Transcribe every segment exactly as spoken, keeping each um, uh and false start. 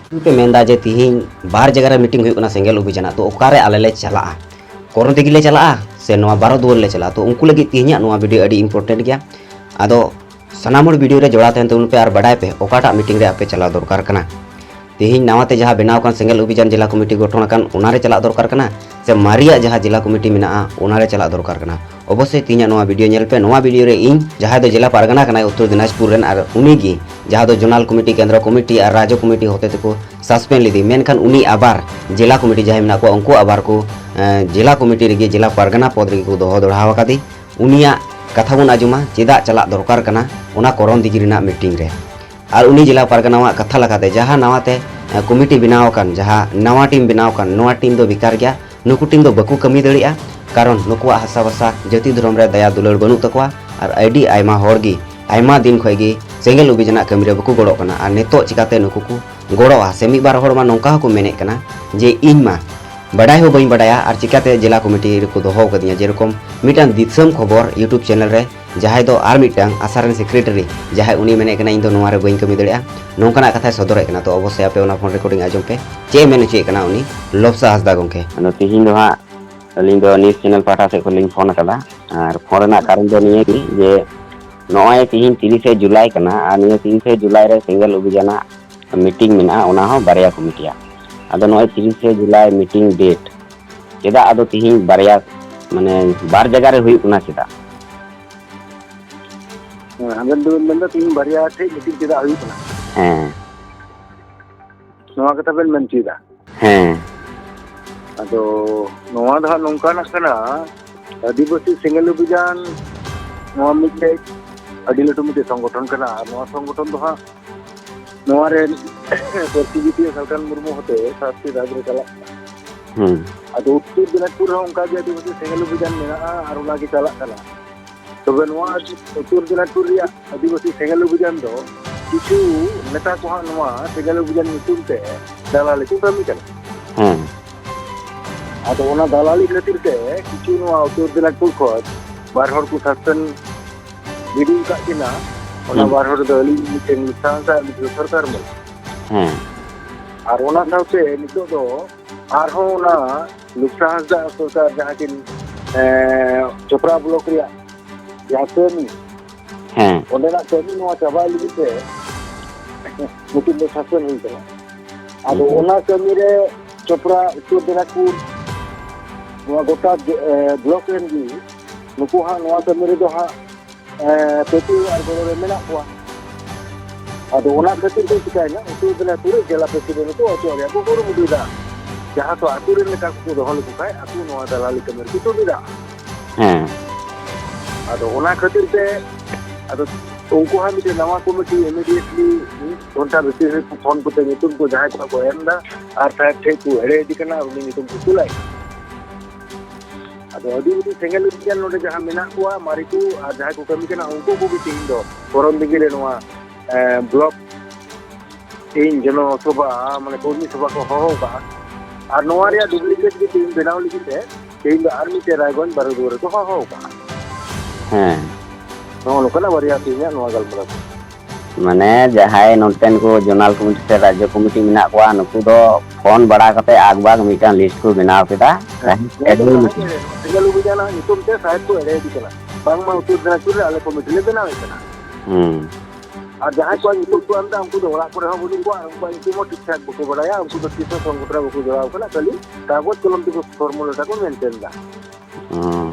ᱯᱮ ᱢᱮᱱᱫᱟ ᱡᱮ ᱛᱤᱦᱤᱧ ᱵᱟᱨ ᱡᱟᱭᱜᱟ ᱨᱮ ᱢᱤᱴᱤᱝ ᱦᱩᱭᱩᱜ ᱠᱟᱱᱟ ᱥᱮᱸᱜᱮᱞ ᱚᱵᱷᱤᱡᱟᱱᱟᱜ, ᱛᱚ ᱚᱠᱟᱨᱮ ᱟᱞᱮ ᱞᱮ ᱪᱟᱞᱟᱜᱼᱟ? ᱠᱚᱨᱚᱱ ᱛᱮᱜᱮ ᱞᱮ ᱪᱟᱞᱟᱜᱼᱟ ᱥᱮ ᱱᱚᱣᱟ ᱵᱟᱨᱚ ᱫᱩᱣᱟᱹᱨ ᱞᱮ ᱪᱟᱞᱟᱜᱼᱟ? ᱛᱚ ᱩᱱᱠᱩ ᱞᱟᱹᱜᱤᱫ ᱛᱤᱦᱤᱧᱟᱜ ᱱᱚᱣᱟ ᱵᱷᱤᱰᱤᱭᱳ ᱟᱹᱰᱤ ᱤᱢᱯᱚᱨᱴᱮᱱᱴ ᱜᱮᱭᱟ᱾ ᱟᱫᱚ ᱥᱟᱱᱟᱢ ᱦᱚᱲ ᱵᱷᱤᱰᱤᱭᱳ ᱨᱮ ᱡᱚᱲᱟᱣ ᱛᱟᱦᱮᱱ ᱛᱟᱵᱚᱱ ᱯᱮ ᱟᱨ ᱵᱟᱰᱟᱭ ᱯᱮ ᱚᱠᱟᱴᱟᱜ ᱢᱤᱴᱤᱝ ᱨᱮ ᱟᱯᱮ ᱪᱟᱞᱟᱣ ᱫᱚᱨᱠᱟᱨ ᱠᱟᱱᱟ᱾ ᱛᱤᱦᱤᱧ ᱱᱟᱣᱟ ᱛᱮ ᱡᱟᱦᱟᱸ ᱵᱮᱱᱟᱣ ᱟᱠᱟᱱ ᱥᱮᱸᱜᱮᱞ ᱚᱵᱷᱤᱡᱟᱱ ᱡᱮᱞᱟ ᱠᱚᱢᱤᱴᱤ ᱜᱚᱴᱷᱚᱱ ᱟᱠᱟᱱ, ᱚᱱᱟ ᱨᱮ ᱪᱟᱞᱟᱜ ᱫᱚᱨᱠᱟᱨ ᱠᱟᱱᱟ ᱥᱮ ᱢᱟᱨᱮᱭᱟᱜ ᱡᱟᱦᱟᱸ ᱡᱮᱞᱟ ᱠᱚᱢᱤᱴᱤ ᱢᱮᱱᱟᱜᱼᱟ, ᱚᱱᱟ ᱨᱮ ᱪᱟᱞᱟᱜ ᱫᱚᱨᱠᱟᱨ ᱠᱟᱱᱟ? ᱚᱵᱚᱥᱥᱳᱭ ᱛᱤᱦᱤᱧᱟᱜ ᱱᱚᱣᱟ ᱵᱷᱤᱰᱤᱭᱳ ᱧᱮᱞ ᱯᱮ᱾ ᱱᱚᱣᱟ ᱵᱷᱤᱰᱤᱭᱳ ᱨᱮ ᱤᱧ, ᱡᱟᱦᱟᱸᱭ ᱫᱚ ᱡᱮᱞᱟ ᱯᱟᱨᱜᱟᱱᱟ ᱠᱟᱱᱟᱭ ᱩᱛᱛᱚᱨ ᱫᱤᱱᱟᱡᱽᱯᱩᱨ ᱨᱮᱱ, ᱟᱨ ᱩᱱᱤ ᱜᱮ ᱡᱟᱦᱟᱸ ᱫᱚ ᱡᱳᱱᱟᱞ ᱠᱚᱢᱤᱴᱤ, ᱠᱮᱱᱫᱨᱚ ᱠᱚᱢᱤᱴᱤ ᱟᱨ ᱨᱟᱡᱽᱡᱚ ᱠᱚᱢᱤᱴᱤ ᱦᱚᱛᱮ ᱛᱮᱠᱚ ᱥᱟᱥᱯᱮᱱᱰ ᱞᱮᱫᱮ, ᱢᱮᱱᱠᱷᱟᱱ ᱩᱱᱤ ᱟᱵᱟᱨ ᱡᱮᱞᱟ ᱠᱚᱢᱤᱴᱤ ᱡᱟᱦᱟᱸᱭ ᱢᱮᱱᱟᱜ ᱠᱚᱣᱟ, ᱩᱱᱠᱩ ᱟᱵᱟᱨ ᱠᱚ, ᱮᱸ, ᱡᱮᱞᱟ ᱠᱚᱢᱤᱴᱤ ᱨᱮᱜᱮ ᱡᱮᱞᱟ ᱯᱟᱨᱜᱟᱱᱟ ᱯᱚᱫᱽ ᱨᱮᱜᱮ ᱠᱚ ᱫᱚᱦᱚ ᱫᱚᱲᱦᱟᱣ ᱟᱠᱟᱫᱮ᱾ ᱩᱱᱤᱭᱟᱜ ᱠᱟᱛᱷᱟ ᱵᱚᱱ ᱟᱸᱡᱚᱢᱟ, ᱪᱮᱫᱟᱜ ᱪᱟᱞᱟᱜ ᱫᱚᱨᱠᱟᱨ ᱠᱟᱱᱟ ᱚᱱᱟ ᱠᱚᱨᱚᱱ ᱫᱤᱜᱷᱤ ᱨᱮᱱᱟᱜ ᱢᱤᱴᱤᱝ ᱨᱮ᱾ ᱟᱨ ᱩᱱᱤ ᱡᱮᱞᱟ ᱯᱟᱨᱜᱟᱱᱟᱣᱟᱜ ᱠᱟᱛᱷᱟ ᱞᱮᱠᱟᱛᱮ, ᱡᱟᱦᱟᱸ ᱱᱟᱣᱟ ᱛᱮ, ᱮ, ᱠᱚᱢᱤᱴᱤ ᱵᱮᱱᱟᱣ ᱟᱠᱟᱱ, ᱡᱟᱦᱟᱸ ᱱᱟᱣᱟ ᱴᱤᱢ ᱵᱮᱱᱟᱣ ᱟᱠᱟᱱ, ᱱᱚᱣᱟ ᱴᱤᱢ ᱫᱚ ᱵᱮᱠᱟᱨ ᱜᱮᱭᱟ, ᱱᱩᱠᱩ ᱴᱤᱢ ᱫᱚ ᱵᱟᱠᱚ ᱠᱟᱹᱢᱤ ᱫᱟᱲᱮᱭᱟᱜᱼᱟ, ᱠᱟᱨᱚᱱ ᱱᱩᱠᱩᱣᱟᱜ ᱦᱟᱥᱟ ᱵᱷᱟᱥᱟ, ᱡᱟᱹᱛᱤ ᱫᱷᱚᱨᱚᱢ ᱨᱮ ᱫᱟᱭᱟ ᱫᱩᱞᱟᱹᱲ ᱵᱟᱹᱱᱩᱜ ᱛᱟᱠᱚᱣᱟ᱾ ᱟᱨ ᱟᱹᱰᱤ ᱟᱭᱢᱟ ᱦᱚᱲ ᱜᱮ ᱟᱭᱢᱟ ᱫᱤᱱ ᱠᱷᱚᱱ ᱜᱮ ᱥᱮᱸᱜᱮᱞ ᱚᱵᱷᱤᱡᱟᱱᱟᱜ ᱠᱟᱹᱢᱤ ᱨᱮ ᱵᱟᱠᱚ ᱜᱚᱲᱚᱜ ᱠᱟᱱᱟ᱾ ᱟᱨ ᱱᱤᱛᱚᱜ ᱪᱤᱠᱟᱛᱮ ᱱᱩᱠᱩ ᱠᱚ ᱜᱚᱲᱚᱜᱼᱟ? ᱥᱮ ᱢᱤᱫ ᱵᱟᱨ ᱦᱚᱲ ᱢᱟ ᱱᱚᱝᱠᱟ ᱦᱚᱸᱠᱚ ᱢᱮᱱᱮᱫ ᱠᱟᱱᱟ ᱡᱮ ᱤᱧ ᱢᱟ ᱵᱟᱰᱟᱭ ᱦᱚᱸ ᱵᱟᱹᱧ ᱵᱟᱰᱟᱭᱟ ᱟᱨ ᱪᱤᱠᱟᱛᱮ ᱡᱮᱞᱟ ᱠᱚᱢᱤᱴᱤ ᱨᱮᱠᱚ ᱫᱚᱦᱚ ᱟᱠᱟᱫᱤᱧᱟ? ᱡᱮᱨᱚᱠᱚᱢ ᱢᱤᱫᱴᱟᱝ ᱫᱤᱥᱚᱢ ᱠᱷᱚᱵᱚᱨ YouTube ᱪᱮᱱᱮᱞ ᱨᱮ ᱡᱟᱦᱟᱸᱭ ᱫᱚ ᱟᱨ ᱢᱤᱫᱴᱟᱝ ᱟᱥᱟ ᱨᱮᱱ ᱥᱮᱠᱨᱮᱴᱟᱨᱤ, ᱡᱟᱦᱟᱸᱭ ᱩᱱᱤ ᱢᱮᱱᱮᱫ ᱠᱟᱱᱟ, "ᱤᱧ ᱫᱚ ᱱᱚᱣᱟ ᱨᱮ ᱵᱟᱹᱧ ᱠᱟᱹᱢᱤ ᱫᱟᱲᱮᱭᱟᱜᱼᱟ", ᱱᱚᱝᱠᱟᱱᱟᱜ ᱠᱟᱛᱷᱟᱭ ᱥᱚᱫᱚᱨᱮᱫ ᱠᱟᱱᱟ᱾ ᱛᱚ ᱚᱵᱚᱥᱥᱳᱭ ᱟᱯᱮ ᱚᱱᱟ ᱯᱷᱳᱱ ᱨᱮᱠᱚᱨᱰᱤᱝ ᱟᱸᱡᱚᱢ ᱯᱮ, ᱪᱮᱫ ᱮ ᱢᱮᱱ ᱦᱚᱪᱚᱭᱮᱫ ᱠᱟᱱᱟ ᱩᱱᱤ ᱞᱚᱵᱥᱟ ᱦᱟᱸᱥᱫᱟ ᱜᱚᱢᱠᱮ᱾ ᱟᱫᱚ ᱛᱤᱦᱤᱧ ᱫᱚ ᱦᱟᱸᱜ ᱟᱹᱞᱤᱧ ᱫᱚ ᱱᱤᱭᱩᱡᱽ ᱪᱮᱱᱮᱞ ᱯᱟᱦᱴᱟ ᱥᱮᱫ ᱠᱷᱚᱱ ᱞᱤᱧ ᱯᱷᱳᱱ ᱟᱠᱟᱫᱟ᱾ ᱟᱨ ᱯᱷᱳᱱ ᱨᱮᱱᱟᱜ ᱠᱟᱨᱚᱱ ᱫᱚ ᱱᱤᱭᱟᱹ ᱜᱮ ᱡᱮ ᱱᱚᱜᱼᱚᱭ ᱛᱤᱦᱤᱧ ᱛᱤᱨᱤᱥᱮ ᱡᱩᱞᱟᱭ ᱠᱟᱱᱟ, ᱟᱨ ᱱᱤᱭᱟᱹ ᱛᱤᱨᱤᱥᱮ ᱡᱩᱞᱟᱭ ᱨᱮ ᱥᱮᱸᱜᱮᱞ ᱚᱵᱷᱤᱡᱟᱱᱟᱜ ᱢᱤᱴᱤᱝ ᱢᱮᱱᱟᱜᱼᱟ, ᱚᱱᱟ ᱦᱚᱸ ᱵᱟᱨᱭᱟ ᱠᱚᱢᱤᱴᱤᱭᱟᱜ᱾ ᱟᱫᱚ ᱱᱚᱜᱼᱚᱭ ᱛᱤᱨᱤᱥᱮ ᱡᱩᱞᱟᱭ ᱢᱤᱴᱤᱝ ᱰᱮᱴ, ᱪᱮᱫᱟᱜ ᱟᱫᱚ ᱛᱤᱦᱤᱧ ᱵᱟᱨᱭᱟ, ᱢᱟᱱᱮ, ᱵᱟᱨ ᱡᱟᱭᱜᱟ ᱨᱮ ᱦᱩᱭᱩᱜ ᱠᱟᱱᱟ ᱪᱮᱫᱟᱜ? ᱦᱮᱸ, ᱟᱵᱮᱱ ᱫᱚᱵᱮᱱ ᱢᱮᱱᱫᱟ ᱛᱤᱦᱤᱧ ᱵᱟᱨᱭᱟ ᱴᱷᱮᱡ ᱢᱤᱴᱤᱝ ᱪᱮᱫᱟᱜ ᱦᱩᱭᱩᱜ ᱠᱟᱱᱟ? ᱦᱮᱸ᱾ ᱱᱚᱣᱟ ᱠᱟᱛᱷᱟ ᱵᱮᱱ ᱢᱮᱱ ᱦᱚᱪᱚᱭᱮᱫᱟ? ᱦᱮᱸ᱾ ᱟᱫᱚ ᱱᱚᱣᱟ ᱫᱚ ᱦᱟᱸᱜ ᱱᱚᱝᱠᱟᱱᱟᱜ ᱠᱟᱱᱟ, ᱟᱹᱫᱤᱵᱟᱹᱥᱤ ᱥᱮᱸᱜᱮᱞ ᱚᱵᱷᱤᱡᱟᱱ ᱱᱚᱣᱟ ᱢᱤᱫᱴᱮᱡ ᱟᱹᱰᱤ ᱞᱟᱹᱴᱩ ᱢᱤᱫᱴᱮᱡ ᱥᱚᱝᱜᱚᱴᱷᱚᱱ ᱠᱟᱱᱟ᱾ ᱟᱨ ᱱᱚᱣᱟ ᱥᱚᱝᱜᱚᱴᱷᱚᱱ ᱫᱚ ᱦᱟᱸᱜ ᱱᱚᱣᱟ ᱨᱮᱱ ᱯᱟᱹᱨᱥᱤ ᱡᱤᱛᱤᱭᱟᱹ ᱥᱟᱞᱠᱷᱟᱱ ᱢᱩᱨᱢᱩ ᱦᱚᱛᱮ ᱥᱟᱥᱛᱤ ᱨᱟᱡᱽ ᱨᱮ ᱪᱟᱞᱟᱜ ᱠᱟᱱᱟ᱾ ᱦᱩᱸ᱾ ᱟᱫᱚ ᱩᱛᱛᱚᱨ ᱫᱤᱱᱟᱡᱽᱯᱩᱨ ᱨᱮᱦᱚᱸ ᱚᱱᱠᱟ ᱜᱮ ᱟᱹᱫᱤᱵᱟᱹᱥᱤ ᱥᱮᱸᱜᱮᱞ ᱚᱵᱷᱤᱡᱟᱱ ᱢᱮᱱᱟᱜᱼᱟ ᱟᱨ ᱚᱱᱟ ᱜᱮ ᱪᱟᱞᱟᱜ ᱠᱟᱱᱟ᱾ ᱛᱚᱵᱮ ᱱᱚᱣᱟ ᱩᱛᱛᱚᱨ ᱫᱤᱱᱟᱡᱽᱯᱩᱨ ᱨᱮᱭᱟᱜ ᱟᱹᱫᱤᱵᱟᱹᱥᱤ ᱥᱮᱸᱜᱮᱞ ᱚᱵᱷᱤᱡᱟᱱ ᱫᱚ ᱠᱤᱪᱷᱩ ᱱᱮᱛᱟ ᱠᱚ ᱦᱟᱸᱜ ᱱᱚᱣᱟ ᱥᱮᱸᱜᱮᱞ ᱚᱵᱷᱤᱡᱟᱱ ᱧᱩᱛᱩᱢ ᱛᱮ ᱫᱟᱞᱟᱞᱤ ᱠᱚ ᱠᱟᱹᱢᱤ ᱠᱟᱱᱟ᱾ ᱦᱮᱸ᱾ ᱟᱫᱚ ᱚᱱᱟ ᱫᱟᱞᱟᱞᱤ ᱠᱷᱟᱹᱛᱤᱨ ᱛᱮ ᱠᱤᱪᱷᱩ ᱱᱚᱣᱟ ᱩᱛᱛᱚᱨ ᱫᱤᱱᱟᱡᱽᱯᱩᱨ ᱠᱷᱚᱱ ᱵᱟᱨ ᱦᱚᱲ ᱠᱚ ᱥᱟᱥᱯᱮᱱᱰ ᱜᱤᱰᱤ ᱟᱠᱟᱫ ᱠᱤᱱᱟ᱾ ᱚᱱᱟ ᱦᱩᱸ᱾ ᱵᱟᱨ ᱦᱚᱲ ᱫᱚ ᱟᱹᱞᱤᱧ ᱢᱤᱫᱴᱮᱱ ᱥᱟᱶᱛᱟ ᱢᱤᱫᱴᱮᱱ ᱥᱚᱨᱠᱟᱨ ᱢᱚᱱᱮ᱾ ᱦᱮᱸ᱾ ᱟᱨ ᱚᱱᱟ ᱥᱟᱶᱛᱮ ᱱᱤᱛᱚᱜ ᱫᱚ ᱟᱨᱦᱚᱸ ᱚᱱᱟ ᱞᱩᱠᱥᱟ ᱦᱟᱸᱥᱫᱟ ᱥᱚᱨᱠᱟᱨ ᱡᱟᱦᱟᱸ ᱠᱤᱱ, ᱮᱸ, ᱪᱚᱯᱨᱟ ᱵᱞᱚᱠ ᱨᱮᱭᱟᱜ ᱡᱟᱦᱟᱸ ᱠᱟᱹᱢᱤ, ᱦᱮᱸ᱾ ᱚᱸᱰᱮᱱᱟᱜ ᱠᱟᱹᱢᱤ ᱱᱚᱣᱟ ᱪᱟᱵᱟᱭ ᱞᱟᱹᱜᱤᱫ ᱛᱮ ᱱᱩᱠᱤᱱ ᱫᱚ ᱥᱟᱥᱚᱱ ᱦᱩᱭ ᱠᱟᱱᱟ᱾ ᱟᱫᱚ ᱦᱩᱸ᱾ ᱚᱱᱟ ᱠᱟᱹᱢᱤ ᱨᱮ ᱪᱚᱯᱨᱟ, ᱩᱛᱛᱚᱨ ᱫᱤᱱᱟᱡᱽᱯᱩᱨ, ᱱᱚᱣᱟ ᱜᱚᱴᱟ ᱡᱮ, ᱮ, ᱵᱞᱚᱠ ᱨᱮᱱ ᱜᱮ ᱱᱩᱠᱩ ᱦᱟᱸᱜ ᱱᱚᱣᱟ ᱠᱟᱹᱢᱤ ᱨᱮᱫᱚ ᱦᱟᱸᱜ, ᱮ, ᱯᱟᱹᱛᱭᱟᱹᱣ ᱟᱨ ᱜᱚᱲᱚ ᱨᱮ ᱢᱮᱱᱟᱜ ᱠᱚᱣᱟ᱾ ᱟᱫᱚ ᱚᱱᱟ ᱠᱷᱟᱹᱛᱤᱨ ᱛᱮ ᱪᱤᱠᱟᱹᱭᱮᱱᱟ, ᱩᱛᱛᱚᱨ ᱫᱤᱱᱟᱡᱽᱯᱩᱨ ᱨᱮ ᱡᱮᱞᱟ ᱯᱨᱮᱥᱤᱰᱮᱱᱴ ᱠᱚ ᱚᱪᱚᱜ ᱨᱮᱭᱟᱜ ᱠᱚ ᱠᱩᱨᱩᱢᱩᱴᱩᱭᱮᱫᱟ᱾ ᱡᱟᱦᱟᱸ ᱫᱚ ᱟᱹᱛᱩ ᱨᱮᱱ ᱞᱮᱠᱟ ᱠᱚ ᱫᱚᱦᱚ ᱞᱮᱠᱚ ᱠᱷᱟᱡ, ᱟᱹᱛᱩ ᱱᱚᱣᱟ ᱫᱟᱞᱟᱞᱤ ᱠᱟᱹᱢᱤ ᱨᱮᱠᱚ ᱛᱩᱫ ᱮᱫᱟ᱾ ᱦᱮᱸ᱾ ᱟᱫᱚ ᱚᱱᱟ ᱠᱷᱟᱹᱛᱤᱨ ᱛᱮ, ᱟᱫᱚ ᱩᱱᱠᱩ ᱦᱚᱸ ᱢᱤᱫᱴᱮᱱ ᱱᱟᱣᱟ ᱠᱚᱢᱤᱴᱤ immediately ᱢᱤᱫ ᱜᱷᱚᱱᱴᱟ ᱵᱷᱤᱛᱤᱨ ᱨᱮ ᱯᱷᱳᱱ ᱠᱚᱛᱮ ᱧᱩᱛᱩᱢ ᱠᱚ ᱡᱟᱦᱟᱸᱭ ᱠᱚᱣᱟᱜ ᱠᱚ ᱮᱢ ᱮᱫᱟ, ᱟᱨ ᱥᱟᱦᱮᱵᱽ ᱴᱷᱮᱱ ᱠᱚ ᱮᱲᱮ ᱤᱫᱤ ᱠᱟᱱᱟ, ᱩᱱᱤ ᱧᱩᱛᱩᱢ ᱠᱚ ᱠᱩᱞᱟᱭ᱾ ᱟᱫᱚ ᱟᱹᱰᱤ ᱢᱤᱫᱴᱤᱡ ᱥᱮᱸᱜᱮᱞ ᱚᱵᱷᱤᱡᱟᱱ ᱱᱚᱰᱮ ᱡᱟᱦᱟᱸ ᱢᱮᱱᱟᱜ ᱠᱚᱣᱟ, ᱢᱟᱨᱮ ᱠᱚ ᱟᱨ ᱡᱟᱦᱟᱸᱭ ᱠᱚ ᱠᱟᱹᱢᱤ ᱠᱟᱱᱟ, ᱩᱱᱠᱩ ᱠᱚᱜᱮ ᱛᱮᱦᱮᱧ ᱫᱚ ᱠᱚᱨᱚᱱ ᱫᱤᱜᱷᱤ ᱨᱮ ᱱᱚᱣᱟ, ᱮ, ᱵᱞᱚᱠ ᱛᱮᱦᱮᱧ ᱡᱚᱱᱚ ᱥᱚᱵᱷᱟ, ᱢᱟᱱᱮ ᱠᱚᱨᱢᱤ ᱥᱚᱵᱷᱟ ᱠᱚ ᱦᱚᱦᱚ ᱟᱠᱟᱫᱼᱟ᱾ ᱟᱨ ᱱᱚᱣᱟ ᱨᱮᱭᱟᱜ ᱰᱩᱯᱞᱤᱠᱮᱴ ᱜᱮ ᱛᱮᱦᱮᱧ ᱵᱮᱱᱟᱣ ᱞᱟᱹᱜᱤᱫ ᱛᱮ ᱛᱮᱦᱮᱧ ᱫᱚ ᱟᱨ ᱢᱤᱫᱴᱮᱱ ᱨᱟᱭᱜᱚᱸᱡᱽ ᱵᱟᱨᱚ ᱫᱩᱣᱟᱹᱨ ᱨᱮᱠᱚ ᱦᱚᱦᱚ ᱟᱠᱟᱫᱼᱟ᱾ ᱦᱮᱸ᱾ ᱱᱚᱜᱼᱚ ᱱᱚᱝᱠᱟᱱᱟᱜ ᱵᱟᱨᱭᱟ ᱛᱮᱦᱮᱧᱟᱜ ᱱᱚᱣᱟ ᱜᱟᱞᱢᱟᱨᱟᱣ᱾ ᱢᱟᱱᱮ ᱡᱟᱦᱟᱸᱭ ᱱᱚᱛᱮᱱ ᱠᱚ ᱡᱳᱱᱟᱞ ᱠᱚᱢᱤᱴᱤ ᱥᱮ ᱨᱟᱡᱽᱡᱚ ᱠᱚᱢᱤᱴᱤ ᱢᱮᱱᱟᱜ ᱠᱚᱣᱟ, ᱱᱩᱠᱩ ᱫᱚ ᱯᱷᱳᱱ ᱵᱟᱲᱟ ᱠᱟᱛᱮ ᱟᱠᱵᱟᱠ ᱢᱤᱫᱴᱟᱝ ᱞᱤᱥᱴ ᱠᱚ ᱵᱮᱱᱟᱣ ᱠᱮᱫᱟ᱾ ᱦᱮᱸ, ᱱᱚᱣᱟ ᱫᱚ ᱮᱰᱢᱤᱱ ᱡᱟᱦᱟᱸᱭ ᱠᱚᱢᱤᱴᱤ᱾ ᱜᱮ ᱥᱮᱸᱜᱮᱞ ᱚᱵᱷᱤᱡᱟᱱᱟᱜ ᱧᱩᱛᱩᱢ ᱛᱮ ᱥᱟᱦᱮᱵᱽ ᱠᱚ ᱮᱲᱮᱭᱮᱫ ᱠᱟᱱᱟ, ᱵᱟᱝᱢᱟ ᱩᱛᱛᱚᱨ ᱫᱤᱱᱟᱡᱽᱯᱩᱨ ᱨᱮ ᱟᱞᱮ ᱠᱚᱢᱤᱴᱤ ᱞᱮ ᱵᱮᱱᱟᱣᱮᱫ ᱠᱟᱱᱟ᱾ ᱦᱩᱸ᱾ ᱟᱨ ᱡᱟᱦᱟᱸᱭ ᱠᱚᱣᱟᱜ ᱧᱩᱛᱩᱢ ᱠᱚ ᱮᱢ ᱮᱫᱟ, ᱩᱱᱠᱩ ᱫᱚ ᱚᱲᱟᱜ ᱠᱚᱨᱮ ᱦᱚᱸ ᱵᱟᱹᱱᱩᱜ ᱠᱚᱣᱟ, ᱟᱨ ᱩᱱᱠᱩᱣᱟᱜ ᱧᱩᱛᱩᱢ ᱦᱚᱸ ᱴᱷᱤᱠ ᱴᱷᱟᱠ ᱵᱟᱠᱚ ᱵᱟᱲᱟᱭᱟ, ᱩᱱᱠᱩ ᱫᱚ ᱛᱤᱥ ᱦᱚᱸ ᱥᱚᱝᱜᱚᱴᱷᱚᱱ ᱨᱮ ᱵᱟᱠᱚ ᱡᱚᱲᱟᱣ ᱠᱟᱱᱟ, ᱠᱷᱟᱹᱞᱤ ᱠᱟᱜᱚᱡᱽ ᱠᱚᱞᱚᱢ ᱛᱮᱠᱚ ᱯᱷᱚᱨᱢᱩᱞᱟ ᱠᱚ ᱢᱮᱱᱴᱮᱱ ᱮᱫᱟ᱾ ᱦᱩᱸ᱾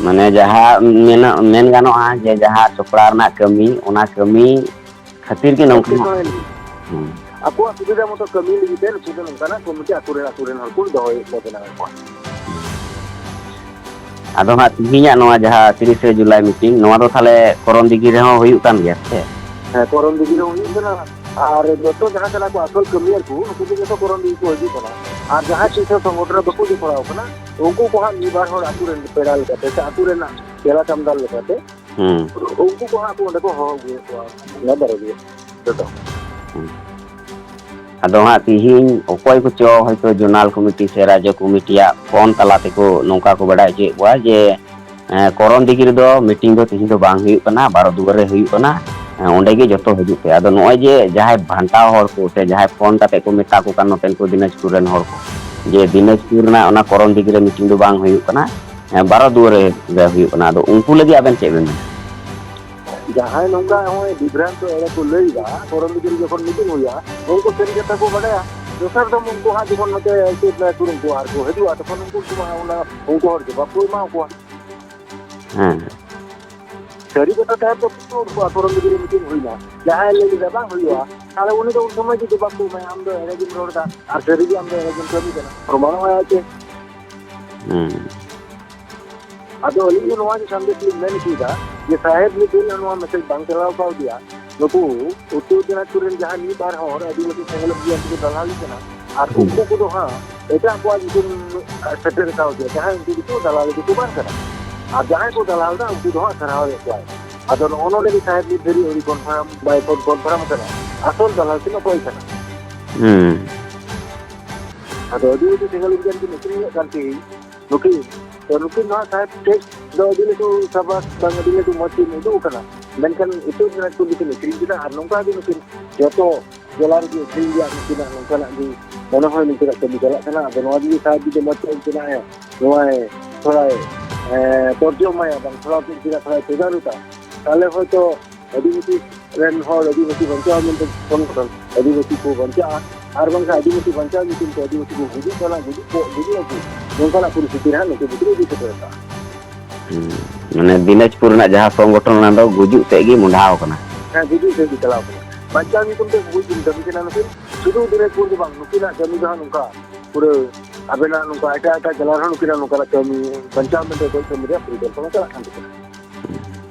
ᱢᱟᱱᱮ ᱡᱟᱦᱟᱸ ᱢᱮᱱᱚᱜ, ᱢᱮᱱ ᱜᱟᱱᱚᱜᱼᱟ ᱡᱮ ᱡᱟᱦᱟᱸ ᱪᱚᱯᱲᱟ ᱨᱮᱱᱟᱜ ᱠᱟᱹᱢᱤ, ᱚᱱᱟ ᱠᱟᱹᱢᱤ ᱠᱷᱟᱹᱛᱤᱨ ᱜᱮ ᱱᱚᱝᱠᱟᱱᱟᱜ᱾ ᱮᱴᱠᱮᱴᱚᱬᱮ ᱞᱟᱹᱜᱤᱫ᱾ ᱦᱩᱸ᱾ ᱟᱠᱚᱣᱟᱜ ᱥᱩᱵᱤᱫᱷᱟ ᱢᱚᱛᱚ ᱠᱟᱹᱢᱤ ᱞᱟᱹᱜᱤᱫ ᱛᱮ ᱱᱩᱠᱩ ᱫᱚ ᱱᱚᱝᱠᱟᱱᱟᱜ ᱠᱚᱢᱤᱴᱤ ᱟᱠᱚ ᱨᱮᱱ, ᱟᱠᱚ ᱨᱮᱱ ᱦᱚᱲ ᱠᱚ ᱫᱚᱦᱚᱭᱮᱫ ᱠᱚᱣᱟ, ᱵᱮᱱᱟᱣᱮᱫ ᱠᱚᱣᱟ᱾ ᱟᱫᱚ ᱦᱟᱸᱜ ᱛᱤᱦᱤᱧᱟᱜ ᱱᱚᱣᱟ ᱡᱟᱦᱟᱸ ᱛᱤᱨᱤᱥᱮ ᱡᱩᱞᱟᱭ ᱢᱤᱴᱤᱝ, ᱱᱚᱣᱟ ᱫᱚ ᱛᱟᱦᱞᱮ ᱠᱚᱨᱚᱱ ᱫᱤᱜᱷᱤ ᱨᱮᱦᱚᱸ ᱦᱩᱭᱩᱜ ᱠᱟᱱ ᱜᱮᱭᱟ ᱥᱮ? ᱦᱮᱸ, ᱠᱚᱨᱚᱱ ᱫᱤᱜᱷᱤ ᱨᱮᱦᱚᱸ ᱦᱩᱭᱩᱜ ᱠᱟᱱᱟ᱾ ᱟᱨ ᱡᱚᱛᱚ ᱡᱟᱦᱟᱸ ᱠᱟᱱᱟ ᱠᱚ ᱟᱥᱚᱞ ᱠᱟᱹᱢᱤᱭᱟᱹ ᱠᱚ, ᱩᱱᱠᱩ ᱫᱚ ᱡᱚᱛᱚ ᱠᱚᱨᱚᱱ ᱫᱤᱜᱷᱤ ᱠᱚ ᱦᱤᱡᱩᱜ ᱠᱟᱱᱟ᱾ ᱟᱨ ᱡᱟᱦᱟᱸᱭ ᱛᱤᱥ ᱦᱚᱸ ᱥᱚᱝᱜᱚᱴᱷᱚᱱ ᱨᱮ ᱵᱟᱠᱚ ᱡᱚᱯᱲᱟᱣ ᱠᱟᱱᱟ, ᱩᱱᱠᱩ ᱠᱚ ᱦᱟᱸᱜ ᱢᱤᱫ ᱵᱟᱨ ᱦᱚᱲ ᱟᱹᱛᱩ ᱨᱮᱱ ᱯᱮᱲᱟ ᱞᱮᱠᱟᱛᱮ ᱥᱮ ᱟᱹᱛᱩ ᱨᱮᱱᱟᱜ ᱪᱮᱞᱟ ᱪᱟᱢᱫᱟᱞ ᱞᱮᱠᱟᱛᱮ ᱦᱩᱸ᱾ ᱩᱱᱠᱩ ᱠᱚ ᱦᱟᱸᱜ ᱠᱚ ᱚᱸᱰᱮ ᱠᱚ ᱦᱚᱦᱚ ᱟᱹᱜᱩᱭᱮᱫ ᱠᱚᱣᱟ, ᱚᱱᱟ ᱵᱟᱨᱚ ᱜᱮ ᱡᱚᱛᱚ᱾ ᱦᱩᱸ᱾ ᱟᱫᱚ ᱦᱟᱸᱜ ᱛᱤᱦᱤᱧ ᱚᱠᱚᱭ ᱠᱚᱪᱚ ᱦᱚᱭᱛᱳ ᱡᱳᱱᱟᱞ ᱠᱚᱢᱤᱴᱤ ᱥᱮ ᱨᱟᱡᱽᱡᱚ ᱠᱚᱢᱤᱴᱤᱭᱟᱜ ᱯᱷᱳᱱ ᱛᱟᱞᱟ ᱛᱮᱠᱚ ᱱᱚᱝᱠᱟ ᱠᱚ ᱵᱟᱰᱟᱭ ᱦᱚᱪᱚᱭᱮᱫ ᱠᱚᱣᱟ ᱡᱮ, ᱮᱸ, ᱠᱚᱨᱚᱱ ᱫᱤᱜᱷᱤ ᱨᱮᱫᱚ ᱢᱤᱴᱤᱝ ᱫᱚ ᱛᱤᱦᱤᱧ ᱫᱚ ᱵᱟᱝ ᱦᱩᱭᱩᱜ ᱠᱟᱱᱟ, ᱵᱟᱨᱚ ᱫᱩᱣᱟᱹᱨ ᱨᱮ ᱦᱩᱭᱩᱜ ᱠᱟᱱᱟ᱾ ᱦᱮᱸ, ᱚᱸᱰᱮ ᱜᱮ ᱡᱚᱛᱚ ᱦᱤᱡᱩᱜ ᱯᱮ᱾ ᱟᱫᱚ ᱱᱚᱜᱼᱚᱭ ᱡᱮ ᱡᱟᱦᱟᱸᱭ ᱵᱷᱟᱱᱴᱟᱣ ᱦᱚᱲ ᱠᱚ ᱥᱮ ᱡᱟᱦᱟᱸᱭ ᱯᱷᱳᱱ ᱠᱟᱛᱮ ᱠᱚ ᱢᱮᱛᱟ ᱠᱚ ᱠᱟᱱ ᱱᱚᱛᱮᱱ ᱠᱚ ᱫᱤᱱᱟᱡᱽᱯᱩᱨ ᱨᱮᱱ ᱦᱚᱲ ᱠᱚ, ᱡᱮ ᱫᱤᱱᱟᱡᱽᱯᱩᱨ ᱨᱮᱱᱟᱜ ᱚᱱᱟ ᱠᱚᱨᱚᱱ ᱫᱤᱜᱷᱤ ᱨᱮ ᱢᱤᱴᱤᱝ ᱫᱚ ᱵᱟᱝ ᱦᱩᱭᱩᱜ ᱠᱟᱱᱟ, ᱦᱮᱸ, ᱵᱟᱨᱚ ᱫᱩᱣᱟᱨ ᱨᱮ ᱦᱩᱭᱩᱜ ᱠᱟᱱᱟ, ᱟᱫᱚ ᱩᱱᱠᱩ ᱞᱟᱹᱜᱤᱫ ᱟᱵᱮᱱ ᱪᱮᱫ ᱵᱮᱱ ᱢᱮᱱᱟ? ᱡᱟᱦᱟᱸᱭ ᱱᱚᱝᱠᱟ ᱱᱚᱜᱼᱚᱭ ᱵᱤᱵᱷᱨᱟᱱᱛᱚ ᱮᱲᱮ ᱠᱚ ᱞᱟᱹᱭ ᱮᱫᱟ, ᱠᱚᱨᱚᱱ ᱫᱤᱜᱷᱤ ᱨᱮ ᱡᱚᱠᱷᱚᱱ ᱢᱤᱴᱤᱝ ᱦᱩᱭᱩᱜᱼᱟ, ᱩᱱᱠᱩ ᱥᱟᱹᱨᱤ ᱠᱟᱛᱷᱟ ᱠᱚ ᱵᱟᱰᱟᱭᱟ᱾ ᱫᱚᱥᱟᱨ ᱫᱚ ᱩᱱᱠᱩ ᱦᱟᱸᱜ ᱡᱚᱠᱷᱚᱱ ᱱᱚᱛᱮ ᱪᱮᱫ ᱠᱩᱨᱩᱢ ᱠᱚ ᱟᱨ ᱠᱚ ᱦᱤᱡᱩᱜᱼᱟ, ᱛᱚᱠᱷᱚᱱ ᱩᱱᱠᱩ ᱠᱚ ᱢᱟ ᱚᱱᱟ, ᱩᱱᱠᱩ ᱦᱚᱲ ᱡᱚᱵᱟᱵ ᱠᱚ ᱮᱢᱟ ᱠᱚᱣᱟ᱾ ᱦᱮᱸ᱾ ᱥᱟᱹᱨᱤ ᱠᱟᱛᱷᱟ ᱛᱟᱦᱮᱸ ᱫᱚ ᱩᱱᱠᱩ ᱟᱠᱚ ᱨᱮᱱ ᱜᱤᱫᱽᱨᱟᱹ ᱢᱤᱴᱤᱝ ᱦᱩᱭᱱᱟ, ᱡᱟᱦᱟᱸᱭ ᱞᱟᱹᱭ ᱞᱮᱫᱟ ᱵᱟᱝ ᱦᱩᱭᱩᱜᱼᱟ, ᱛᱟᱦᱞᱮ ᱩᱱᱤ ᱫᱚ ᱩᱱ ᱥᱚᱢᱚᱭ ᱡᱩᱫᱤ ᱵᱟᱠᱚ ᱮᱢᱟᱭᱟ, ᱟᱢ ᱫᱚ ᱮᱲᱮ ᱜᱮᱢ ᱨᱚᱲ ᱮᱫᱟ, ᱟᱨ ᱥᱟᱹᱨᱤ ᱜᱮ ᱟᱢ ᱫᱚ ᱮᱲᱮ ᱜᱮᱢ ᱠᱟᱹᱢᱤ ᱠᱟᱱᱟ, ᱯᱨᱚᱢᱟᱱᱚᱜᱼᱟ ᱪᱮ? ᱦᱮᱸ᱾ ᱟᱫᱚ ᱟᱹᱞᱤᱧ ᱫᱚ ᱱᱚᱣᱟ ᱜᱮ ᱥᱟᱸᱫᱮᱥ ᱞᱤᱧ ᱢᱮᱱ ᱦᱚᱪᱚᱭᱮᱫᱟ ᱡᱮ ᱥᱟᱦᱮᱵᱽ ᱱᱤᱛ ᱫᱷᱟᱹᱨᱤᱡ ᱦᱚᱸ ᱱᱚᱣᱟ ᱢᱮᱥᱮᱡᱽ ᱵᱟᱝ ᱪᱟᱞᱟᱣ ᱠᱟᱣᱫᱮᱭᱟ᱾ ᱱᱩᱠᱩ ᱩᱛᱛᱚᱨ ᱫᱤᱱᱟᱡᱽᱯᱩᱨ ᱨᱮᱱ ᱡᱟᱦᱟᱸ ᱢᱤᱫ ᱵᱟᱨ ᱦᱚᱲ ᱟᱹᱫᱤᱵᱟᱹᱥᱤ ᱥᱮᱸᱜᱮᱞ ᱚᱵᱷᱤᱡᱟᱱ ᱛᱮᱠᱚ ᱫᱟᱞᱟᱞᱤ ᱠᱟᱱᱟ, ᱟᱨ ᱦᱩᱸ᱾ ᱩᱱᱠᱩ ᱠᱚᱫᱚ ᱦᱟᱸᱜ ᱮᱴᱟᱜ ᱠᱚᱣᱟᱜ ᱧᱩᱛᱩᱢ ᱥᱮᱴᱮᱨ ᱠᱟᱣᱫᱮᱭᱟ, ᱡᱟᱦᱟᱸᱭ ᱩᱱᱠᱩ ᱫᱚᱠᱚ ᱫᱟᱞᱟᱞᱤ ᱫᱚᱠᱚ ᱵᱟᱝ ᱠᱟᱱᱟ᱾ ᱟᱨ ᱡᱟᱦᱟᱸᱭ ᱠᱚ ᱫᱟᱞᱟᱞ ᱮᱫᱟ, ᱩᱱᱠᱩ ᱫᱚ ᱦᱟᱸᱜ ᱥᱟᱨᱦᱟᱣᱮᱫ ᱠᱚᱣᱟᱭ᱾ ᱟᱫᱚ ᱱᱚᱜᱼᱚ ᱱᱚᱰᱮ ᱜᱮ ᱥᱟᱦᱮᱵᱽ ᱱᱤᱛ ᱫᱷᱟᱹᱨᱤᱡ ᱟᱹᱣᱨᱤ ᱠᱚᱱᱯᱷᱟᱨᱢ, ᱵᱟᱭ ᱠᱚᱱ-, ᱠᱚᱱᱯᱷᱟᱨᱢ ᱠᱟᱱᱟ᱾ ᱟᱥᱚᱞ ᱫᱟᱞᱟᱞ ᱠᱤᱱ ᱚᱠᱚᱭ ᱠᱟᱱᱟ? ᱦᱩᱸ᱾ ᱟᱫᱚ ᱟᱹᱫᱤᱵᱟᱹᱥᱤ ᱥᱮᱸᱜᱮᱞ ᱚᱵᱷᱤᱡᱟᱱ ᱠᱤᱱ ᱟᱹᱠᱷᱨᱤᱧᱮᱫ ᱠᱟᱱ ᱛᱮ ᱱᱩᱠᱤᱱ, ᱛᱚ ᱱᱩᱠᱤᱱ ᱱᱚᱣᱟ ᱥᱟᱦᱮᱵᱽ ᱴᱷᱮᱡ ᱫᱚ ᱟᱹᱰᱤ ᱞᱟᱹᱴᱩ ᱥᱟᱵᱟᱥ ᱵᱟᱝ ᱟᱹᱰᱤ ᱞᱟᱹᱴᱩ ᱢᱚᱡᱽ ᱠᱤᱱ ᱩᱫᱩᱜ ᱟᱠᱟᱱᱟ᱾ ᱢᱮᱱᱠᱷᱟᱱ ᱩᱛᱛᱚᱨ ᱫᱤᱱᱟᱡᱽᱯᱩᱨ ᱫᱚᱠᱤᱱ ᱟᱹᱠᱷᱨᱤᱧ ᱠᱮᱫᱟ, ᱟᱨ ᱱᱚᱝᱠᱟ ᱜᱮ ᱱᱩᱠᱤᱱ ᱡᱚᱛᱚ ᱡᱮᱞᱟ ᱨᱮᱜᱮ ᱟᱹᱠᱷᱨᱤᱧ ᱨᱮᱭᱟᱜ ᱱᱩᱠᱤᱱᱟᱜ ᱱᱚᱝᱠᱟᱱᱟᱜ ᱜᱮ ᱢᱚᱱᱮ ᱦᱚᱭ ᱱᱩᱠᱤᱱᱟᱜ ᱠᱟᱹᱢᱤ ᱪᱟᱞᱟᱜ ᱠᱟᱱᱟ᱾ ᱟᱫᱚ ᱱᱚᱣᱟ ᱡᱩᱫᱤ ᱥᱟᱦᱮᱵᱽ ᱡᱩᱫᱤ ᱢᱚᱡᱽ ᱛᱮ ᱩᱱᱠᱤᱱᱟᱜ ᱮ, ᱱᱚᱣᱟᱭ ᱛᱷᱚᱲᱟᱭ, ᱮ, ᱛᱚᱨᱡᱚᱢᱟᱭᱟ ᱵᱟᱝ ᱛᱷᱚᱲᱟ ᱩᱱᱠᱤᱱᱟᱜ ᱛᱷᱚᱲᱟᱭ ᱛᱚᱫᱟᱨᱩᱛᱟ, ᱛᱟᱦᱞᱮ ᱦᱚᱭᱛᱚ ᱟᱹᱫᱤᱵᱟᱹᱥᱤ ᱨᱮᱱ ᱦᱚᱲ ᱟᱹᱫᱤᱵᱟᱹᱥᱤ ᱵᱟᱧᱪᱟᱣ ᱢᱮᱱᱛᱮ ᱥᱚᱝᱜᱚᱴᱷᱚᱱ ᱟᱹᱫᱤᱵᱟᱹᱥᱤ ᱠᱚ ᱵᱟᱧᱪᱟᱜᱼᱟ, ᱟᱨ ᱵᱟᱝᱠᱷᱟᱱ ᱟᱹᱫᱤᱵᱟᱹᱥᱤ ᱵᱟᱧᱪᱟᱣ ᱧᱩᱛᱩᱢ ᱛᱮ ᱟᱹᱫᱤᱵᱟᱹᱥᱤ ᱠᱚ ᱜᱩᱡᱩᱜ ᱠᱟᱱᱟ, ᱜᱩᱡᱩᱜ ᱠᱚ, ᱜᱩᱡᱩᱜ ᱟᱠᱚ, ᱱᱚᱝᱠᱟᱱᱟᱜ ᱯᱚᱨᱤᱥᱛᱷᱤᱛᱤ ᱨᱮ ᱦᱟᱸᱜ ᱱᱩᱠᱩ ᱵᱷᱤᱛᱨᱤ ᱤᱫᱤ ᱥᱮᱴᱮᱨ ᱟᱠᱟᱫᱼᱟ᱾ ᱦᱩᱸ᱾ ᱢᱟᱱᱮ ᱫᱤᱱᱟᱡᱽᱯᱩᱨ ᱨᱮᱱᱟᱜ ᱡᱟᱦᱟᱸ ᱥᱚᱝᱜᱚᱴᱷᱚᱱ, ᱚᱱᱟ ᱫᱚ ᱜᱩᱡᱩᱜ ᱥᱮᱫ ᱜᱮ ᱢᱚᱦᱰᱟᱣ ᱟᱠᱟᱱᱟ᱾ ᱦᱮᱸ, ᱜᱩᱡᱩᱜ ᱥᱮᱫ ᱜᱮ ᱪᱟᱞᱟᱣ ᱟᱠᱟᱱᱟ᱾ ᱵᱟᱧᱪᱟᱣ ᱧᱩᱛᱩᱢ ᱛᱮ ᱜᱩᱡ ᱠᱤᱱ ᱠᱟᱹᱢᱤ ᱠᱟᱱᱟ ᱱᱩᱠᱤᱱ᱾ ᱥᱩᱫᱷᱩ ᱫᱤᱱᱟᱡᱽᱯᱩᱨ ᱫᱚ ᱵᱟᱝ, ᱱᱩᱠᱤᱱᱟᱜ ᱠᱟᱹᱢᱤ ᱫᱚ ᱦᱟᱸᱜ ᱱᱚᱝᱠᱟ ᱯᱩᱨᱟᱹ ᱟᱵᱮᱱᱟᱜ ᱱᱚᱝᱠᱟ ᱮᱴᱟᱜ ᱮᱴᱟᱜ ᱡᱮᱞᱟ ᱨᱮᱦᱚᱸ ᱱᱩᱠᱤᱱᱟᱜ ᱱᱚᱝᱠᱟᱱᱟᱜ ᱠᱟᱹᱢᱤ, ᱵᱟᱧᱪᱟᱣ ᱢᱮᱱᱛᱮ ᱜᱚᱡ ᱠᱟᱹᱢᱤ ᱨᱮᱭᱟᱜ ᱯᱚᱨᱤᱠᱚᱞᱯᱚᱱᱟ ᱪᱟᱞᱟᱜ ᱠᱟᱱ ᱛᱟᱹᱠᱤᱱᱟ᱾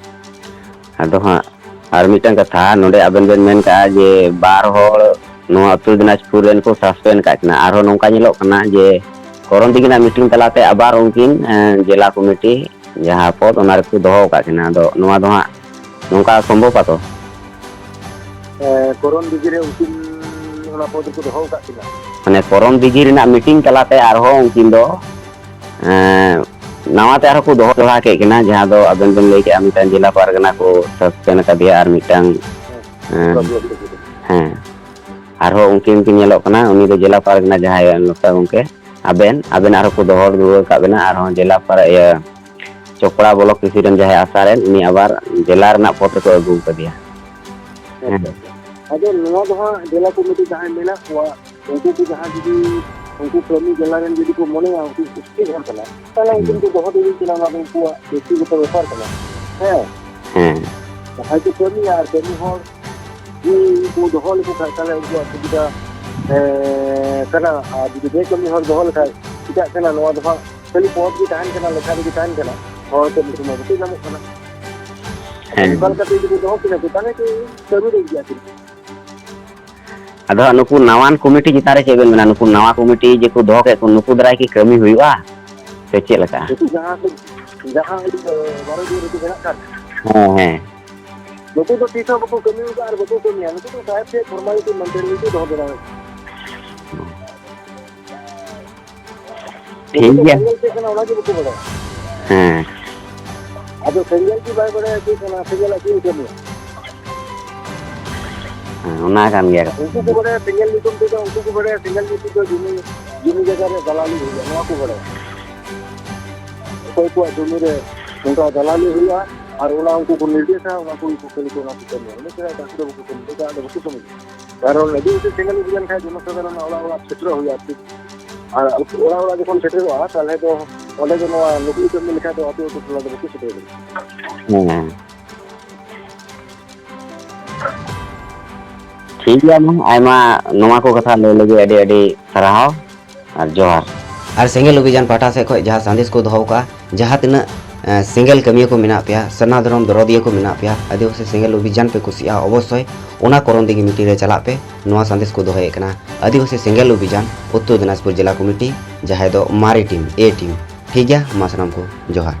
ᱟᱫᱚ ᱦᱟᱸᱜ ᱟᱨ ᱢᱤᱫᱴᱟᱝ ᱠᱟᱛᱷᱟ, ᱱᱚᱰᱮ ᱟᱵᱮᱱ ᱵᱮᱱ ᱢᱮᱱ ᱠᱟᱜᱼᱟ ᱡᱮ ᱵᱟᱨ ᱦᱚᱲ ᱱᱚᱣᱟ ᱩᱛᱛᱚᱨ ᱫᱤᱱᱟᱡᱽᱯᱩᱨ ᱨᱮᱱ ᱠᱚ suspend ᱠᱟᱜ ᱠᱤᱱᱟ᱾ ᱟᱨᱦᱚᱸ ᱱᱚᱝᱠᱟ ᱧᱮᱞᱚᱜ ᱠᱟᱱᱟ ᱡᱮ ᱠᱚᱨᱚᱱ ᱫᱤᱜᱷᱤ ᱨᱮᱱᱟᱜ meeting ᱛᱟᱞᱟᱛᱮ ᱟᱵᱟᱨ ᱩᱱᱠᱤᱱ, ᱮᱸ, ᱡᱮᱞᱟ ᱠᱚᱢᱤᱴᱤ ᱡᱟᱦᱟᱸ ᱯᱚᱫᱽ, ᱚᱱᱟ ᱨᱮᱠᱚ ᱫᱚᱦᱚ ᱟᱠᱟᱫ ᱠᱤᱱᱟ᱾ ᱟᱫᱚ ᱱᱚᱣᱟ ᱫᱚ ᱦᱟᱸᱜ ᱱᱚᱝᱠᱟ ᱥᱚᱢᱵᱷᱚᱵ ᱟᱛᱚ? ᱮᱸ, ᱠᱚᱨᱚᱱ ᱫᱤᱜᱷᱤ ᱨᱮ ᱩᱱᱠᱤᱱ ᱚᱱᱟ ᱯᱚᱫᱽ ᱨᱮᱠᱚ ᱫᱚᱦᱚ ᱟᱠᱟᱫ ᱠᱤᱱᱟ᱾ ᱢᱟᱱᱮ ᱠᱚᱨᱚᱱ ᱫᱤᱜᱷᱤ ᱨᱮᱱᱟᱜ meeting ᱛᱟᱞᱟᱛᱮ ᱟᱨᱦᱚᱸ ᱩᱱᱠᱤᱱ ᱫᱚ, ᱮᱸ, ᱱᱟᱣᱟ ᱛᱮ ᱟᱨᱦᱚᱸ ᱠᱚ ᱫᱚᱦᱚ ᱫᱚᱦᱲᱟ ᱠᱮᱫ ᱠᱤᱱᱟ, ᱡᱟᱦᱟᱸ ᱫᱚ ᱟᱵᱮᱱ ᱵᱮᱱ ᱞᱟᱹᱭ ᱠᱮᱜᱼᱟ, ᱢᱤᱫᱴᱟᱝ ᱡᱮᱞᱟ ᱯᱟᱨᱜᱟᱱᱟ ᱠᱚ suspend ᱟᱠᱟᱫᱮᱭᱟ ᱟᱨ ᱢᱤᱫᱴᱟᱝ, ᱦᱮᱸ, ᱦᱮᱸ᱾ ᱟᱨᱦᱚᱸ ᱩᱱᱠᱤᱱ ᱠᱤᱱ ᱧᱮᱞᱚᱜ ᱠᱟᱱᱟ, ᱩᱱᱤ ᱫᱚ ᱡᱮᱞᱟ ᱯᱟᱨᱜᱟᱱᱟ ᱡᱟᱦᱟᱸᱭ ᱱᱚᱝᱠᱟ ᱜᱚᱢᱠᱮ, ᱟᱵᱮᱱ, ᱟᱵᱮᱱ ᱟᱨᱦᱚᱸ ᱠᱚ ᱫᱚᱦᱚ ᱨᱩᱣᱟᱹᱲ ᱟᱠᱟᱫ ᱵᱮᱱᱟ, ᱟᱨᱦᱚᱸ ᱡᱮᱞᱟ ᱯᱟᱨ-, ᱤᱭᱟᱹ, ᱪᱚᱯᱲᱟ block ᱯᱤᱥᱤᱰᱮᱱᱴ ᱡᱟᱦᱟᱸᱭ ᱟᱥᱟ ᱨᱮᱱ, ᱩᱱᱤ ᱟᱵᱟᱨ ᱡᱮᱞᱟ ᱨᱮᱱᱟᱜ ᱯᱚᱫᱽ ᱨᱮᱠᱚ ᱟᱹᱜᱩ ᱟᱠᱟᱫᱮᱭᱟ᱾ ᱦᱮᱸ᱾ ᱟᱪᱪᱷᱟ, ᱟᱪᱪᱷᱟ᱾ ᱟᱫᱚ ᱱᱚᱣᱟ ᱫᱚ ᱦᱟᱸᱜ ᱡᱮᱞᱟ ᱠᱚᱢᱤᱴᱤ ᱡᱟᱦᱟᱸᱭ ᱢᱮᱱᱟᱜ ᱠᱚᱣᱟ, ᱩᱱᱠᱩ ᱠᱚ ᱡᱟᱦᱟᱸ ᱡᱩᱫᱤ ᱩᱱᱠᱩ ᱠᱟᱹᱢᱤ ᱡᱮᱞᱟ ᱨᱮᱱ ᱡᱩᱫᱤ ᱠᱚ ᱢᱚᱱᱮᱭᱟ ᱩᱱᱠᱩ ᱥᱚᱴᱷᱤᱠ ᱦᱚᱲ ᱠᱟᱱᱟ, ᱛᱟᱦᱚᱞᱮ ᱩᱱᱠᱩ ᱦᱩᱸ᱾ ᱫᱚᱠᱚ ᱫᱚᱦᱚ ᱫᱟᱲᱮᱭᱟᱜ ᱠᱟᱱᱟ, ᱚᱱᱟ ᱫᱚ ᱩᱱᱠᱩᱣᱟᱜ ᱵᱮᱠᱛᱤᱜᱚᱛᱚ ᱵᱮᱯᱟᱨ ᱠᱟᱱᱟ᱾ ᱦᱮᱸ᱾ ᱦᱮᱸ᱾ ᱡᱟᱦᱟᱸᱭ ᱠᱚ ᱠᱟᱹᱢᱤᱭᱟ ᱟᱨ ᱠᱟᱹᱢᱤ ᱦᱚᱲ ᱡᱩᱫᱤ ᱠᱚ ᱫᱚᱦᱚ ᱞᱮᱠᱚ ᱠᱷᱟᱱ, ᱛᱟᱦᱚᱞᱮ ᱩᱱᱠᱩᱣᱟᱜ ᱥᱩᱵᱤᱫᱷᱟ, ᱮᱸ, ᱠᱟᱱᱟ᱾ ᱟᱨ ᱡᱩᱫᱤ ᱵᱮᱠᱟᱹᱢᱤ ᱦᱚᱲ ᱫᱚᱦᱚ ᱞᱮᱠᱷᱟᱱ ᱪᱤᱠᱟᱹᱜ ᱠᱟᱱᱟ? ᱱᱚᱣᱟ ᱫᱚ ᱦᱟᱸᱜ ᱠᱷᱟᱹᱞᱤ ᱯᱚᱫᱽ ᱜᱮ ᱛᱟᱦᱮᱱ ᱠᱟᱱᱟ, ᱞᱮᱠᱷᱟ ᱨᱮᱜᱮ ᱛᱟᱦᱮᱱ ᱠᱟᱱᱟ, ᱦᱚᱲ ᱠᱟᱹᱢᱤ ᱠᱚᱢᱟ ᱵᱟᱠᱚ ᱧᱟᱢᱚᱜ ᱠᱟᱱᱟ᱾ ᱟᱫᱚ ᱦᱮᱸ᱾ ᱚᱱᱠᱟ ᱞᱮᱠᱟᱛᱮ ᱡᱩᱫᱤ ᱠᱚ ᱫᱚᱦᱚ ᱠᱤᱱᱟ ᱠᱚ, ᱛᱟᱦᱚᱞᱮ ᱠᱚ ᱠᱟᱹᱢᱤ ᱫᱟᱲᱮᱭᱟᱜ ᱜᱮᱭᱟ ᱠᱤᱱᱛᱩ᱾ ᱟᱫᱚ ᱦᱟᱸᱜ ᱱᱩᱠᱩ ᱱᱟᱣᱟᱱ ᱠᱚᱢᱤᱴᱤ ᱪᱮᱛᱟᱱ ᱨᱮ ᱪᱮᱫ ᱵᱮᱱ ᱢᱮᱱᱟ? ᱱᱩᱠᱩ ᱱᱟᱣᱟ ᱠᱚᱢᱤᱴᱤ ᱡᱮ ᱠᱚ ᱫᱚᱦᱚ ᱠᱮᱫ ᱠᱚ, ᱱᱩᱠᱩ ᱫᱟᱨᱟᱭ ᱠᱤ ᱠᱟᱹᱢᱤ ᱦᱩᱭᱩᱜᱼᱟ ᱥᱮ ᱪᱮᱫ ᱞᱮᱠᱟ? ᱱᱩᱠᱩ ᱡᱟᱦᱟᱸ ᱠᱚ, ᱡᱟᱦᱟᱸ ᱤᱭᱟᱹ ᱵᱟᱨᱚ ᱡᱚᱱ ᱨᱮᱠᱚ ᱵᱮᱱᱟᱜ ᱠᱟᱱ, ᱦᱮᱸ, ᱦᱮᱸ᱾ ᱱᱩᱠᱩ ᱫᱚ ᱛᱤᱥ ᱦᱚᱸ ᱵᱟᱠᱚ ᱠᱟᱹᱢᱤ ᱟᱠᱟᱫᱼᱟ ᱟᱨ ᱵᱟᱠᱚ ᱠᱟᱹᱢᱤᱭᱟ᱾ ᱱᱩᱠᱩ ᱫᱚ ᱥᱟᱦᱮᱵᱽ ᱴᱷᱮᱱ formality maintain ᱜᱮᱠᱚ ᱫᱚᱦᱚ ᱫᱟᱲᱮᱭᱟᱜᱼᱟ᱾ ᱴᱷᱤᱠ ᱱᱩᱠᱩ ᱫᱚ ᱜᱮᱭᱟ᱾ ᱥᱮᱸᱜᱮᱞ ᱪᱮᱫ ᱠᱟᱱᱟ ᱚᱱᱟ ᱜᱮ ᱵᱟᱠᱚ ᱵᱟᱲᱟᱭᱟ᱾ ᱦᱮᱸ᱾ ᱟᱫᱚ ᱥᱮᱸᱜᱮᱞ ᱜᱮ ᱵᱟᱭ ᱵᱟᱲᱟᱭᱟ ᱪᱮᱫ ᱠᱟᱱᱟ, ᱥᱮᱸᱜᱮᱞ ᱟᱜ ᱪᱮᱫ ᱮ ᱠᱟᱹᱢᱤᱭᱟ? ᱦᱮᱸ, ᱚᱱᱟ ᱠᱟᱱ ᱜᱮᱭᱟ᱾ ᱩᱱᱠᱩ ᱠᱚ ᱵᱟᱲᱟᱭᱟ ᱥᱮᱸᱜᱮᱞ ᱧᱩᱛᱩᱢ ᱛᱮᱫᱚ, ᱩᱱᱠᱩ ᱠᱚ ᱵᱟᱲᱟᱭᱟ ᱥᱮᱸᱜᱮᱞ ᱧᱩᱛᱩᱢ ᱫᱚ ᱡᱩᱢᱤ, ᱡᱩᱢᱤ ᱡᱟᱭᱜᱟ ᱨᱮ ᱫᱟᱞᱟᱞᱤ ᱦᱩᱭᱩᱜᱼᱟ, ᱱᱚᱣᱟ ᱠᱚ ᱵᱟᱲᱟᱭᱟ᱾ ᱚᱠᱚᱭ ᱠᱚᱣᱟᱜ ᱡᱩᱢᱤ ᱨᱮ ᱱᱚᱝᱠᱟ ᱫᱟᱞᱟᱞᱤ ᱦᱩᱭᱩᱜᱼᱟ ᱟᱨ ᱚᱱᱟ ᱩᱱᱠᱩ ᱠᱚ ᱱᱤᱨᱫᱮᱥᱟ, ᱚᱱᱟ ᱠᱚ ᱠᱚ ᱠᱟᱹᱢᱤ ᱠᱚ, ᱚᱱᱟ ᱠᱚ ᱠᱟᱹᱢᱤᱭᱟ᱾ ᱤᱱᱟᱹ ᱪᱷᱟᱲᱟ ᱮᱴᱟᱜ ᱠᱚᱫᱚ ᱵᱟᱠᱚ ᱠᱟᱹᱢᱤᱭᱟ, ᱮᱴᱟᱜ ᱫᱚ ᱵᱟᱠᱚ ᱠᱟᱹᱢᱤᱭᱟ᱾ ᱠᱟᱨᱚᱱ ᱟᱹᱰᱤ ᱩᱛᱟᱹᱨ ᱥᱮᱸᱜᱮᱞ ᱩᱰᱩᱠ ᱞᱮᱱᱠᱷᱟᱱ ᱡᱚᱱᱚᱥᱟᱫᱷᱟᱨᱚᱱ ᱚᱲᱟᱜ ᱚᱲᱟᱜ ᱥᱮᱴᱮᱨᱚᱜ ᱦᱩᱭᱩᱜᱼᱟ ᱟᱨᱠᱤ᱾ ᱟᱨ ᱚᱲᱟᱜ ᱚᱲᱟᱜ ᱡᱚᱠᱷᱚᱱ ᱥᱮᱴᱮᱨᱚᱜᱼᱟ, ᱛᱟᱦᱚᱞᱮ ᱫᱚ ᱚᱸᱰᱮ ᱫᱚ ᱱᱚᱣᱟ ᱱᱩᱠᱩ ᱠᱟᱹᱢᱤ ᱞᱮᱠᱷᱟᱱ ᱫᱚ ᱟᱹᱛᱩ ᱟᱹᱛᱩ ᱴᱚᱞᱟ ᱫᱚ ᱵᱟᱠᱚ ᱥᱮᱴᱮᱨ ᱫᱟᱲᱮᱭᱟᱜᱼᱟ᱾ ᱦᱮᱸ᱾ ᱴᱷᱤᱠ ᱜᱮᱭᱟ, ᱢᱟ ᱟᱭᱢᱟ ᱱᱚᱣᱟ ᱠᱚ ᱠᱟᱛᱷᱟ ᱞᱟᱹᱭ ᱞᱟᱹᱜᱤᱫ ᱟᱹᱰᱤ ᱟᱹᱰᱤ ᱥᱟᱨᱦᱟᱣ ᱟᱨ ᱡᱚᱦᱟᱨ᱾ ᱟᱨ ᱥᱮᱸᱜᱮᱞ ᱚᱵᱷᱤᱡᱟᱱ ᱯᱟᱦᱴᱟ ᱥᱮᱫ ᱠᱷᱚᱱ ᱡᱟᱦᱟᱸ ᱥᱟᱸᱫᱮᱥ ᱠᱚ ᱫᱚᱦᱚ ᱟᱠᱟᱫᱼᱟ, ᱡᱟᱦᱟᱸ ᱛᱤᱱᱟᱹᱜ, ᱮᱸ, ᱥᱮᱸᱜᱮᱞ ᱠᱟᱹᱢᱤᱭᱟᱹ ᱠᱚ ᱢᱮᱱᱟᱜ ᱯᱮᱭᱟ, ᱥᱟᱨᱱᱟ ᱫᱷᱚᱨᱚᱢ ᱫᱚᱨᱚᱫᱤᱭᱟᱹ ᱠᱚ ᱢᱮᱱᱟᱜ ᱯᱮᱭᱟ, ᱟᱹᱫᱤᱵᱟᱹᱥᱤ ᱥᱮᱸᱜᱮᱞ ᱚᱵᱷᱤᱡᱟᱱ ᱯᱮ ᱠᱩᱥᱤᱭᱟᱜᱼᱟ, ᱚᱵᱚᱥᱥᱳᱭ ᱚᱱᱟ ᱠᱚᱨᱚᱱᱫᱤᱜᱷᱤ meeting ᱨᱮ ᱪᱟᱞᱟᱜ ᱯᱮ, ᱱᱚᱣᱟ ᱥᱟᱸᱫᱮᱥ ᱠᱚ ᱫᱚᱦᱚᱭᱮᱫ ᱠᱟᱱᱟ ᱟᱹᱫᱤᱵᱟᱹᱥᱤ ᱥᱮᱸᱜᱮᱞ ᱚᱵᱷᱤᱡᱟᱱ ᱩᱛᱛᱚᱨ ᱫᱤᱱᱟᱡᱽᱯᱩᱨ ᱡᱮᱞᱟ ᱠᱚᱢᱤᱴᱤ, ᱡᱟᱦᱟᱸᱭ ᱫᱚ ᱢᱟᱨᱮ team, A team᱾ ᱴᱷᱤᱠ ᱜᱮᱭᱟ, ᱢᱟ ᱥᱟᱱᱟᱢ ᱠᱚ ᱡᱚᱦᱟᱨ᱾